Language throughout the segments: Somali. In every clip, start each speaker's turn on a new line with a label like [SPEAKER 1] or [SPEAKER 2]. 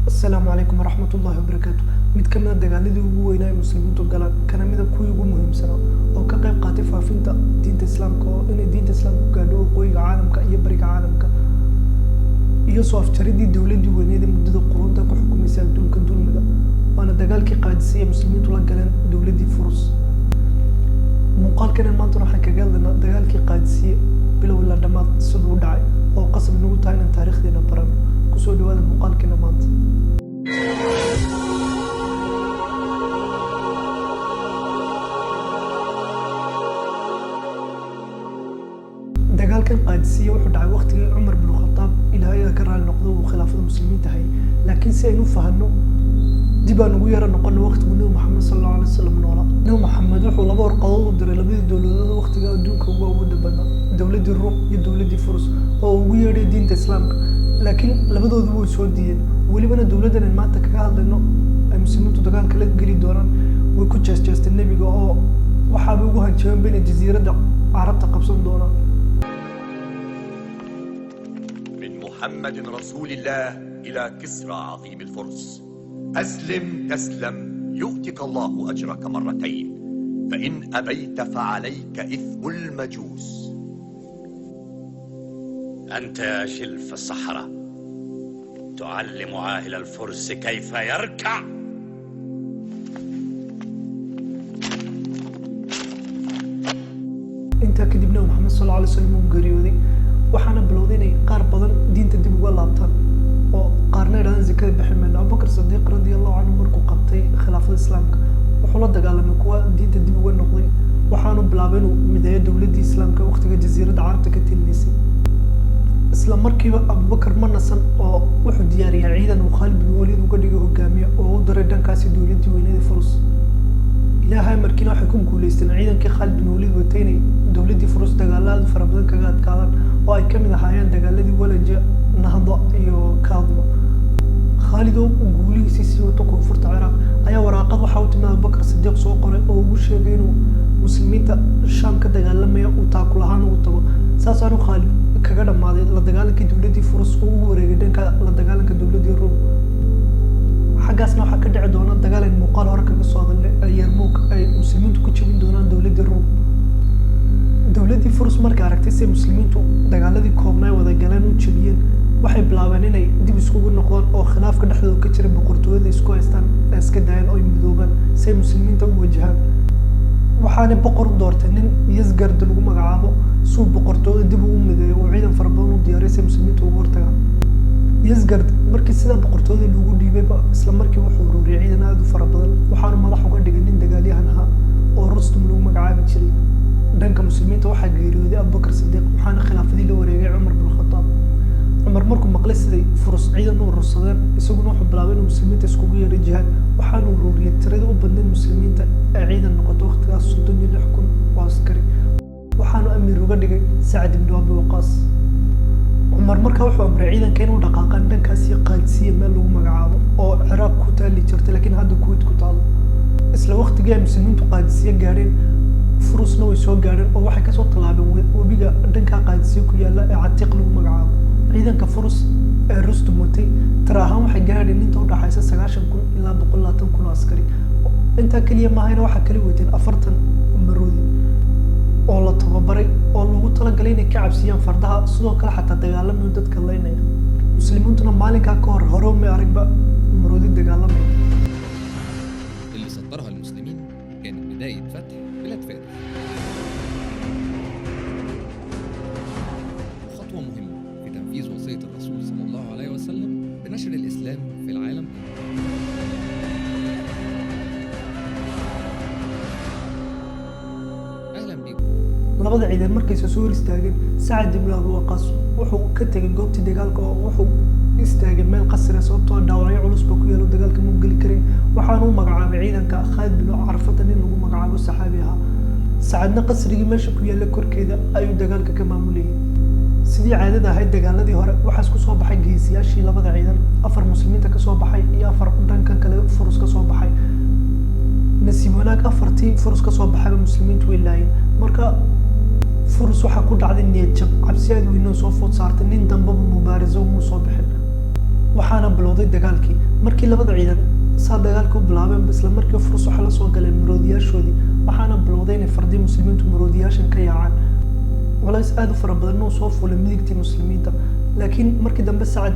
[SPEAKER 1] Asalaamu calaykum waraxmatullaahi wabarakaatu. Mid ka mid a dagaaladii ugu weynaa ee muslimiintu galaan, kana mid a kuwii ugu muhiimsanaa oo ka qayb qaatay faafinta diinta Islaamka, oo inay diinta Islaamka gaadho waqooyiga caalamka iyo bariga caalamka, iyo soo afjaridii dowladdii weyneed ee muddada qurunta ku xukumaysay adduunka dulmiga, waana dagaalkii Qaadisiya ee muslimiintu la galeen dowladdii Furus. Muuqaalkana maanta waxaan kaga hadlaynaa dagaalkii Qaadisiye bilow ilaa dhammaad siduu u dhacay, oo qasab nagu tahay inaan taariikhdeena barano. Kusoo dhawaada muuqaalkeena maanta. Dagaalkan Qaadisiya wuxuu dhacay waqtigii Cumar bin Khataab, Ilaahay ka raali noqdo, uu khilaafada muslimiinta hayay. Laakiin si aynu u fahanno, dib aan ugu yara noqono waqtigu Nebi Maxamed sal Allahu alay wasalam noolaa. Nebi Maxamed wuxuu laba warqadood u diray labadii dowladood waqtiga adduunka ugu awoodda badnaa, dowladdii Ruum iyo dowladdii Furus, oo ugu yeedhay diinta Islaamka, laakiin labadooduba way soo diideen. Welibana dowladdan aan maanta kaga hadlayno ay muslimiintu dagaalka la geli doonaan way ku jeesjeesteen nebiga, oo waxaabay ugu hanjabeen inay jasiiradda Carabta qabsan doonaan.
[SPEAKER 2] من محمد رسول الله إلى كسرى عظيم الفرس: أسلم تسلم يؤتك الله أجرك مرتين، فإن أبيت فعليك إثم المجوس.
[SPEAKER 3] أنت يا شلف الصحراء تعلم عاهل الفرس كيف يركع.
[SPEAKER 1] Intaa kadib Nabi Maxamed sal Alla alay slam uu geeriyooday, waxaana bilowday inay qaar badan diinta dib uga laabtaan, oo qaarna idhahdaan zakada bixin mayno. Abubakar Sadiiq radia Allahu canhu markuu qabtay khilaafada Islaamka, wuxuu la dagaalamay kuwa diinta dib uga noqday, waxaanu bilaabay inuu mideeyo dowladdii Islaamka waqtiga jasiiradda Carabta ka talinaysay. Isla markiiba Abubakar ma nasan, oo wuxuu diyaariyay ciidan uu Khaalid bin Waliid uga dhigay hogaamiye, oo u diray dhankaasi dowladdii weyneeda Furus. Ilaahay markiina waxay ku guuleysteen ciidankii Khaalid bin Waliid watay inay dowladdii Furus dagaalo aad u fara badan kaga adkaadaan, oo ay kamid ahaayeen dagaaladii Walanja, Nahda iyo Kaadma. Khaalid oo guulihiisii sii wato koonfurta Ciraaq ayaa waraaqad waxaa u timid Abubakar Sidiiq soo qoray, oo ugu sheegay inuu muslimiinta Shaam ka dagaalamaya uu taakul ahaan ugu tago. Saasaanu Khaalid kaga dhammaaday la dagaalankii dowladdii Furus oo ugu wareegay dhanka la dagaalanka dowladdii Ruum. Xaggaasna waxaa ka dhici doona dagaal ay muuqaal hore kaga soo hadalnay ee Yarmouk, ay muslimiintu ku jebin doonaan dowladdii Ruum. Dowladdii Furus markay aragtay si muslimiintu dagaaladii koobnaa ay wada galeen u jebiyeen, waxay bilaabeen inay dib iskugu noqdaan, oo khilaafka dhexdooda ka jira boqortooyada isku haystaan ay iska daayaan, oo ay midoobaan si ay muslimiinta u wajahaan. Waxaana boqor u doortay nin Yasgard lagu magacaabo, suu boqortooyada dib ugu mideeyo oo ciidan fara badan u diyaariyo si ay muslimiinta ugu hortagaan. Yasgard markii sidaa boqortooyada loogu dhiibayba, isla markii wuxuu ururiyay ciidan aad u fara badan, waxaanu madax uga dhigay nin dagaalyahan ahaa oo Rustum lagu magacaabi jiray. Dhanka muslimiinta waxaa geeriyooday Abubakar Sidiiq, waxaana khilaafadii la wareegay Cumar bin Khataab. Cumar markuu maqlay siday Furus ciidan u urursadeen, isaguna wuxuu bilaabay inuu muslimiinta iskugu yeedhay jihaad, waxaanu ururiyay tiradii u badnayd muslimiinta ee ciidan noqoto waqtigaas, 36,000 oo askari, waxaanu amiir uga dhigay Sacd ibnu Abi Waqaas. Cumar markaa wuxuu amray ciidanka inuu dhaqaaqaan dhankaasi Qaadsiya meel lagu magacaabo, oo Ciraaq ku taali jirtay laakiin hadda Kuwait ku taalo. Isla waqtigii ay muslimiintu Qaadisiye gaadheen, Furusna way soo gaadheen, oo waxay kasoo tallaabeen webiga dhanka Qaadisiye ku yaalla ee Catiiq lagu magacaabo. Ciidanka Furus ee Rustum watay tira ahaan waxay gaadheen inta u dhaxaysa 90,000 ilaa 120,000 oo askari. Intaa keliya maahayna, waxaa kala wateen 40 maroodi oo la tababaray oo loogu talagalay inay ka cabsiyaan fardaha, sidoo kale xataa dagaalamayo dadka laynaya. Muslimiintuna maalinkaa ka hor hore umay aragba maroodi dagaalamaya.
[SPEAKER 4] اللي سطرها المسلمين كانت بداية فتح بلاد فارس، وخطوة مهمة في تنفيذ وصية الرسول صلى الله عليه وسلم بنشر الإسلام في العالم كله. أهلا بكم.
[SPEAKER 1] Labada ciidan markayse soo hor istaageen, Sacad ibnu Abi Waqaas wuxuu ka tegay goobtii dagaalka, oo wuxuu istaagay meel qasri ah, sababtoo ah dhaawacyo culus ba ku yaalo, dagaalka ma geli karin. Waxaanu u magacaabay ciidanka Khaalid bin Carfata, nin lagu magacaabo saxaabi ahaa. Sacadna qasrigii meesha ku yaalla korkeeda ayuu dagaalka ka maamulayay. Sidii caadada ahayd dagaaladii hore, waxaa isku soo baxay geesiyaashii labada ciidan, afar muslimiinta kasoo baxay iyo afar dhankan kale Furus ka soo baxay. Nasiib wanaag, afartii Furus ka soo baxayba muslimiintu way laayeen. Marka Furus waxaa ku dhacday niyad jab, cabsi aad weyn oo soo food saartay. Nin dambaba mubaaraso muu soo bixin. Waxaana bilowday dagaalkii. Markii labada ciidan saa dagaalka u bilaabeen, isla markii Furus waxaa la soo galeen maroodiyaashoodii. Waxaana bilowday inay fardii muslimiintu maroodiyaashan ka yaacaan. Culays aad u fara badan uu soo fuulay midigtii muslimiinta. Laakiin markii dambe Sacad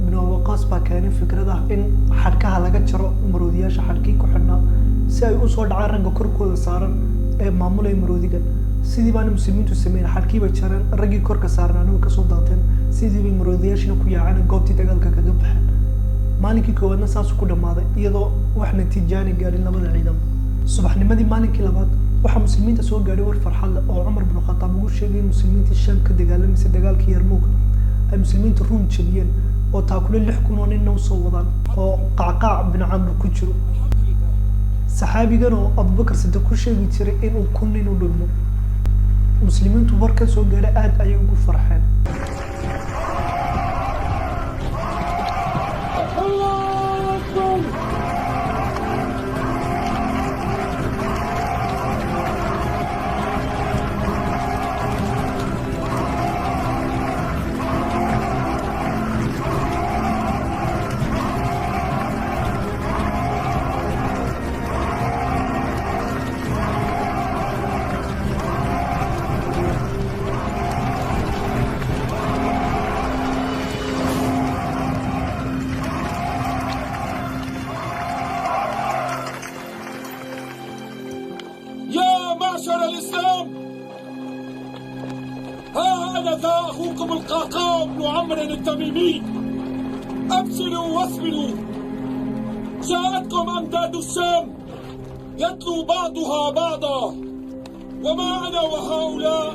[SPEAKER 1] bin Abi Waqaas baa keenay fikrad ah in xadhkaha laga jaro maroodiyaasha, xadhkii ku xidhnaa, si ay usoo dhacaan ragga korkooda saaran ee maamulaya maroodigan. Sidii baana muslimiintu sameeyeen, xadhkii bay jareen, raggii korka saarnaana way kasoo daateen. Sidii bay maroodiyaashina ku yaaceen, goobtii dagaalka kaga baxeen. Maalinkii koowaadna saasuu ku dhammaaday, iyadoo wax natiijaanay gaadhin labada ciidan. Subaxnimadii maalinkii labaad waxaa muslimiinta soo gaadhay war farxad leh oo Cumar bin Khataab ugu sheegay in muslimiintii Shaam ka dagaalamaysay dagaalkii Yarmuug ay muslimiinta Ruum jebiyeen oo taakule 6000 oo ninna usoo wadaan oo Qacqaac bin Camr ku jiro, saxaabigan oo Abubakar Sidiiq ku sheegi jiray inuu 1000 nin u dhigmo. Muslimiintu warkan soo gaadhay aad ayay ugu farxeen.
[SPEAKER 5] الله أكبر. يا معشر الإسلام، ها أنا ذا أخوكم القعقاع بن عمرو التميمي. أبشروا واصبروا، جاءتكم أمداد الشام يتلو بعضها بعضا، وما أنا وهؤلاء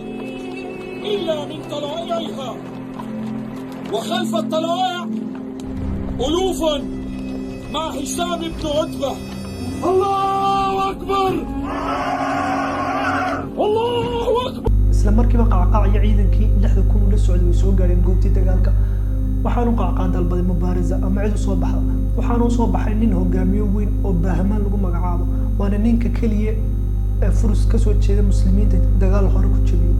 [SPEAKER 5] إلا من طلائعها، وخلف الطلائع ألوف مع هشام بن عتبة. الله أكبر، الله أكبر.
[SPEAKER 1] Isla markiiba Qacqaac iyo ciidankii 6000 ula socday way soo gaadheen goobtii dagaalka. Waxaanu Qacqaac dalbaday mubaarasa ama cid u soo baxda. Waxaanu usoo baxay nin hogaamiye weyn oo Baahmaan lagu magacaabo, waana ninka keliya ee Furus kasoo jeeda muslimiinta dagaal hore ku jebiyey.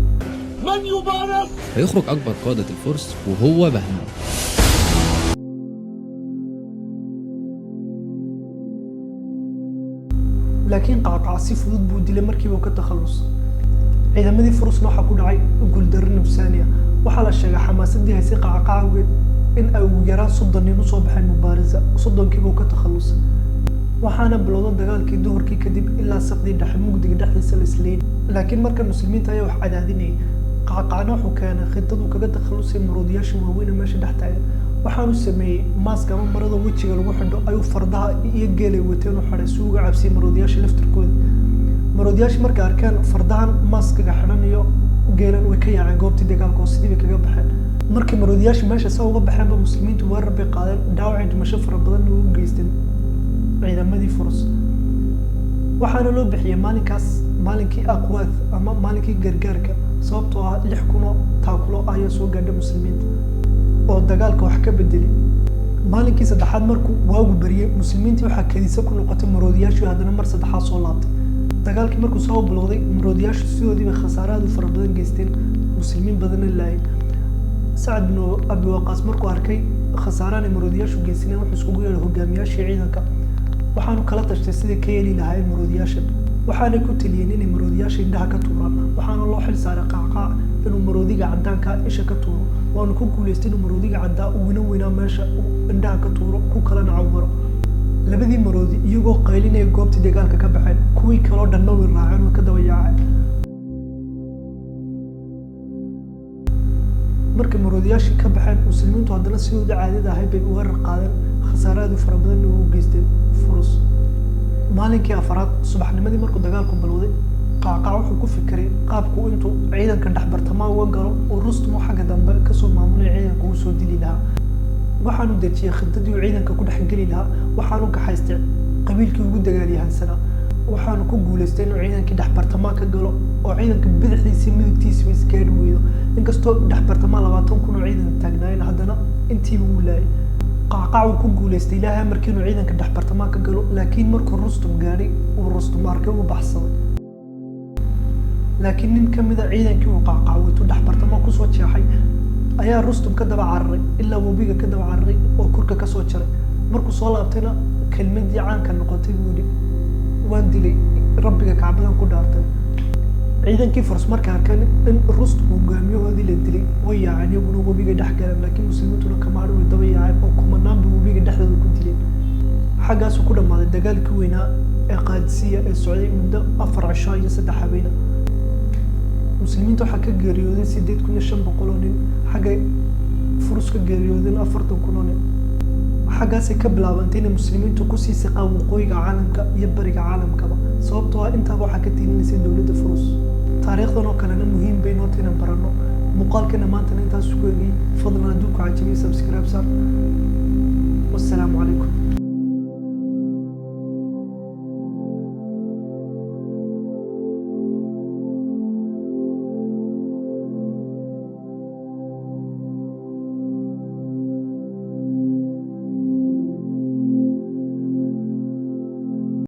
[SPEAKER 5] من يبارز؟
[SPEAKER 4] فيخرج أكبر قادة الفرس وهو بهمان.
[SPEAKER 1] Laakiin Qacqaac si fudud buu dilay, markiiba uu ka takhallusay. Ciidamadii Furusna waxaa ku dhacay guuldarro nafsaani ah. Waxaa la sheegay xamaasadii haysay Qacqaac awgeed in ay ugu yaraan 30 nin usoo baxeen mubaarasa, 30kiiba uu ka takhallusay. Waxaana bilowda dagaalkii duhurkii kadib ilaa saqdii dhexe, mugdiga dhexdiisa la isleeyay. Laakiin markan muslimiinta ayaa wax cadaadinayay. Qacqaacna wuxuu keenay khidad uu kaga takhallusay maroodiyaasha waaweyn ee meesha dhex taagan. Waxaanu sameeyey maaska ama marada wejiga lagu xidho ayuu fardaha iyo geelay wateen u xidhay si uu uga cabsiyey maroodiyaasha laftirkooda. Maroodiyaasha markay arkeen fardahan maaskaga xidhan iyo geelan, way ka yaaceen goobtii dagaalka oo sidii bay kaga baxeen. Markii maroodiyaasha meesha saa uga baxeenba, muslimiintu weerar bay qaadeen, dhaawacii dhimasho fara badanna u geysteen ciidamadii Furus. Waxaana loo bixiyey maalinkaas maalinkii Aqwaath ama maalinkii gargaarka, sababtoo ah 6000 oo taakulo ayaa soo gaadhay muslimiinta oo dagaalka wax ka bedelay. Maalinkii saddexaad markuu waagu bariyey, muslimiintii waxaa kadiisa ku noqotay maroodiyaashii haddana mar saddexaad soo laabtay. Dagaalkii markuu soo bilowday, maroodiyaashu sidoodii bay khasaare aad u fara badan geysteen, muslimiin badanna laayay. Sacad bin Abi Waqaas markuu arkay khasaarahan ay maroodiyaashu geysaneen, wuxuu iskugu yeedhay hogaamiyaashii ciidanka. Waxaanu kala tashtay sidai ka yeeli lahaayeen maroodiyaashan. Waxaanay ku taliyeen inay maroodiyaasha indhaha ka tuuraan. Waxaana loo xil saaray Qacqaac inuu maroodiga caddaanka isha ka tuuro, waanu ku guulaystay inuu maroodiga caddaa uguna weynaa meesha uu indhaha ka tuuro, ku kalena cawaro. Labadii maroodi iyagoo qaylinaya goobtii dagaalka ka baxeen, kuwii kaloo dhanna way raaceen oo ka daba yaaceen. Markay maroodiyaashii ka baxeen, muslimiintu haddana sidooda caadada ahayd bay weerar qaadeen, khasaare aad u fara badanna u geysteen Furus. Maalinkii afaraad subaxnimadii markuu dagaalku bilowday, Qacqaac wuxuu ku fikiray qaabku intuu ciidanka dhex bartamaa uga galo uu Rustum oo xagga dambe kasoo maamulaya ciidanka uu soo dili lahaa. Waxaanu dejiyey khidadii uu ciidanka ku dhex geli lahaa. Waxaanu kaxaystay qabiilkii ugu dagaalyahansanaa. Waxaanu ku guulaystay inuu ciidankii dhex bartamaa ka galo oo ciidanka bidixdiisii midigtiisiba isgaadhi weydo. Inkastoo dhex bartamaa 20,000 oo ciidan taagnaayeen, haddana intiiba wuu laayay. Qacqaac uu ku guulaystay Ilaahay markii inuu ciidanka dhex bartamaa ka galo. Laakiin markuu Rustum gaadhay, uu Rustum arkay, uu baxsaday. Laakiin nin ka mid a ciidankii uu Qacqaac wato dhex bartamaa kusoo jeexay. Ayaa Rustum ka daba cararay ilaa webiga ka daba cararay oo kurka ka soo jaray. Markuu soo laabtayna kelmadii caanka noqotay buu yidhi: "Waan dilay, Rabbiga Kacbadan ku dhaartay." Ciidankii Furs markay arkeen in Rustum hogaamiyahoodii la dilay, way yaaceen, iyaguna webiga dhex galeen. Laakiin muslimiintuna kama hadhin, way daba yaaceen oo kumanaan bay webiga dhexdooda ku dileen. Xaggaasuu ku dhammaaday dagaalkii weynaa ee Qaadisiya ee socday muddo 4 cisho iyo 3 habeena. Muslimiinta waxaa ka geeriyooday 8500 oo nin, xagga Furus ka geeriyoodeen 40,000 oo nin. Xaggaasay ka bilaabantay inay muslimiintu kusii siqaan waqooyiga caalamka iyo bariga caalamkaba, sababtoo ah intaaba waxaa ka tiilinaysay dowladda Furus. Taariikhdan oo kalena muhiim bay noota inaan baranno. Muuqaalkeena maantana intaas ku egay. Fadlan hadduu ku cajabiyay, subscribe saar. Wassalaamu.